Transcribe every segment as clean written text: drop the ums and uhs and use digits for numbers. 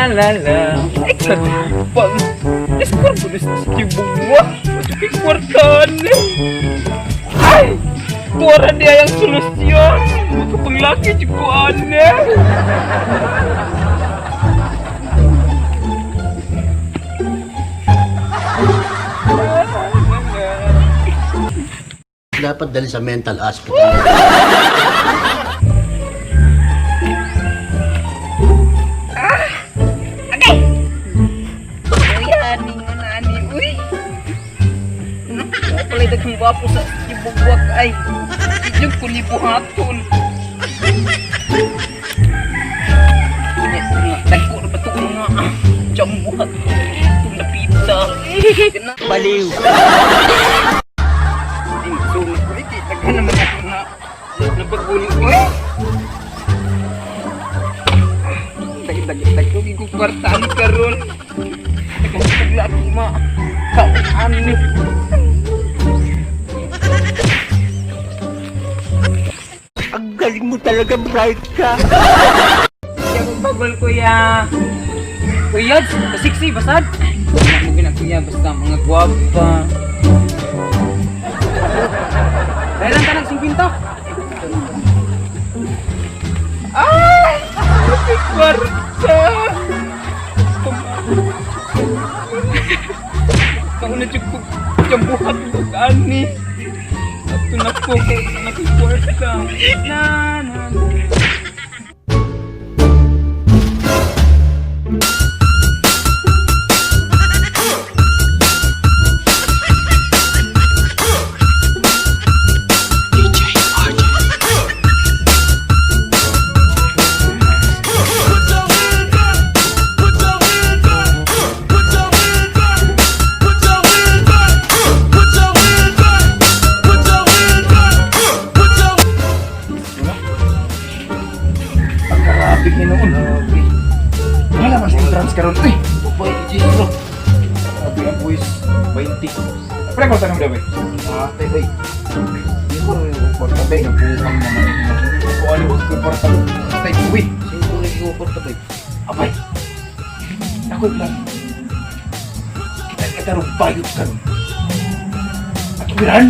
La la la. Ay, kadupang. Iskor ko na sa kibugwa. Matuki kwartaan eh. Ay! Tuwara niya yung solusyon. Makapanglaki, jikuan eh. Dapat dali sa mental hospital. Agay! Uy, ani nga na ani, uy! Palay daghang gwapo sa ibugwak ay. Idyong kulibuhaton. Dagko na ba ito nga? Jambuhat. Itong napita. Baliw. Hindi masunod ko. Iki, daghan naman ako na nabagunin ko. Eh! Dag-dag-dag ko. Ko kwarta ni karon. Daghan-dagla ako ma. Kauan ni. Ang galing mo talaga, bright ka. Hindi ako pagol, kuya. Kuya, kasiksi, basad. Wala mo gina, kuya, basta mga gwapa. Dahil ka ng 50. Ay! May kwarta! Kauna jud ko jambuhat ko ani. Ato na ko na kwarta. Na na na. Pagkarapik ni noon. Wala man sa entrance karon. Uy, Boy, Jesus. grabe ang boys. 20. Pre, kwarta nang daw eh. Ah, tay, bay. Hindi ko rin yung kwarta, bay. Nabukang naman. Kung ano ko kwarta. Tay, uwi. Sino ko rin yung kwarta, bay? Abay. Ako plan. Kita kita ro bayot karon. At uwiran.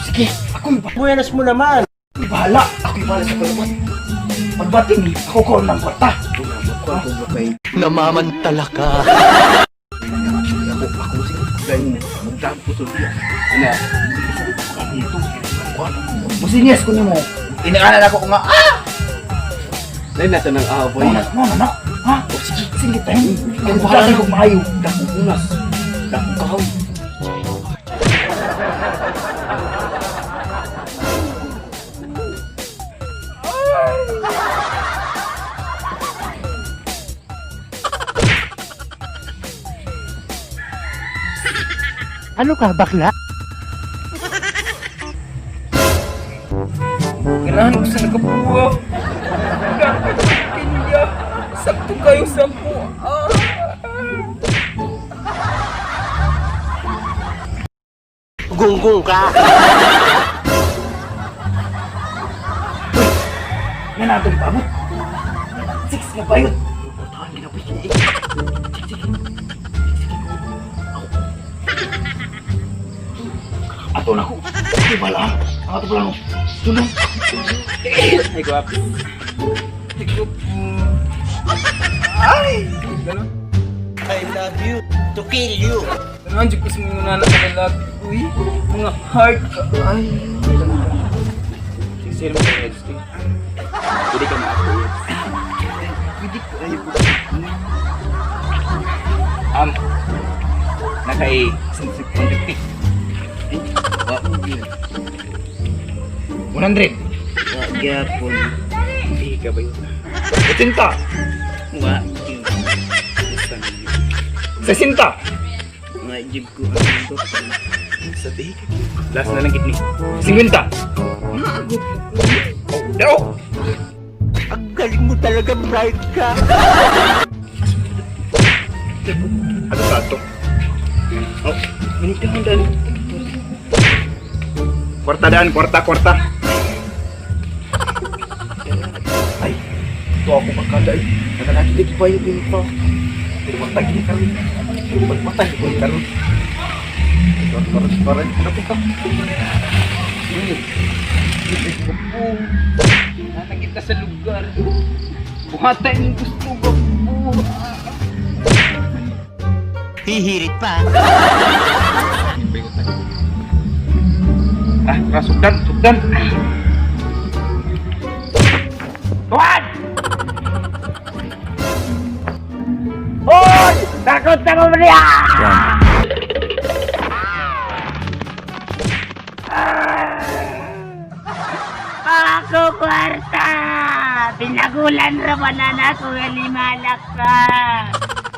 Sige, ako yung Buenas mo naman. bahala. Ako yung bahala sa palubat. Pagbating, ako ko ng kwarta. Kwarta ba, bay? Namamantala ka. Ako, ako sige. Dahil magdampo sa biya. Ano? Dito. Musinyas ko nimo. Inaanan ako nga, ah! Dahil nato ng aboy. No, no, no, no. Ha? O, sige, sige tayo. Ang bahala ko maayo. Dakong unas. Dakong kahoy. Ano ka, bakla? Ganahan ko sa nagabuwa. Ganahan ko sa kanya. Sakto kayo sa kuha. Gunggong ka. Nga nato ni paabot. Six nga bayot. Portahan ginapoy. Sige, sige. Sige, ako. Ato na ko. Ako bala. Ang ato plano. Tulong. Ay, guwapo. Tigop. Ay! Gano'n? I love you. To kill you. Gano'n, dyan ko sa mga nana sa lalaki. Uy, mga heart ka. Ay. Sige, mo kayo, Edge. Pwede ka na ako. Pwede ko. Ay, ko. Um, nakay 150. Wa mo yun. 100. Wa gyapon. Hindi ka ba yun? 80. Wa gyud. 60. Wa gyud ko ang to. Sa di ka. Last na lang kidney. 50. Oh, daw. Ang galing mo talaga, bright ka. Ato sa ato. Oh, manita ko dahil. Kwarta daan, kwarta, kwarta. Ay, ito ako magkada ay. Nakalaki dito pa yung pa. Matay ni karon. Matay ko karon. Karon karon ano ko? Gapo. Nakita sa lugar. Buhatan yung gusto, gapo. Hihirit pa. Ah, tara, sugdan, sugdan. Tuan! Hoy! Takot ako niya! Ako kwarta! Pinagulan ra ba na na ko limalak ka?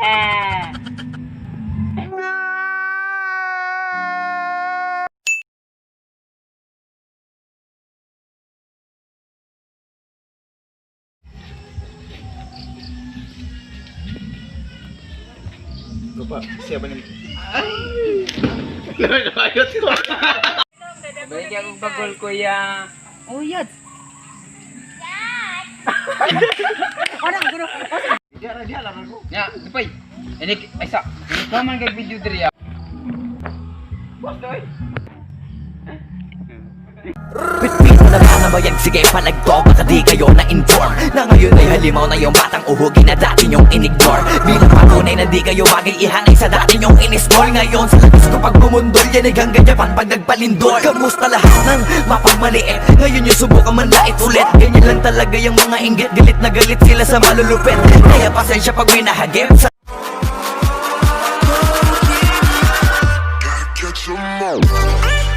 Eh. Lupa, siya ba ni? Balik akong bagol, kuya. Oh, yad. Ya, dupay. Ini ay sa. Ikaw man kag video diri ah. Boss doy. Bitbit mo na ba na bayag? Sige palagto. Baka di kayo na-inform na ngayon ay halimaw na yung batang uhugi na dati niyong inignore. Bilang patunay na di kayo bagay ihanay sa dati niyong inisnol. Ngayon sa lakas ko pag bumundol, yan ay hanggang Japan pag nagpalindol. Kamusta lahat ng mapagmaliit? Ngayon yung subukan man lait ulit. Ganyan lang talaga yung mga inggit. Galit na galit sila sa malulupit. Kaya pasensya pag may nahagip sa Catch 'em all.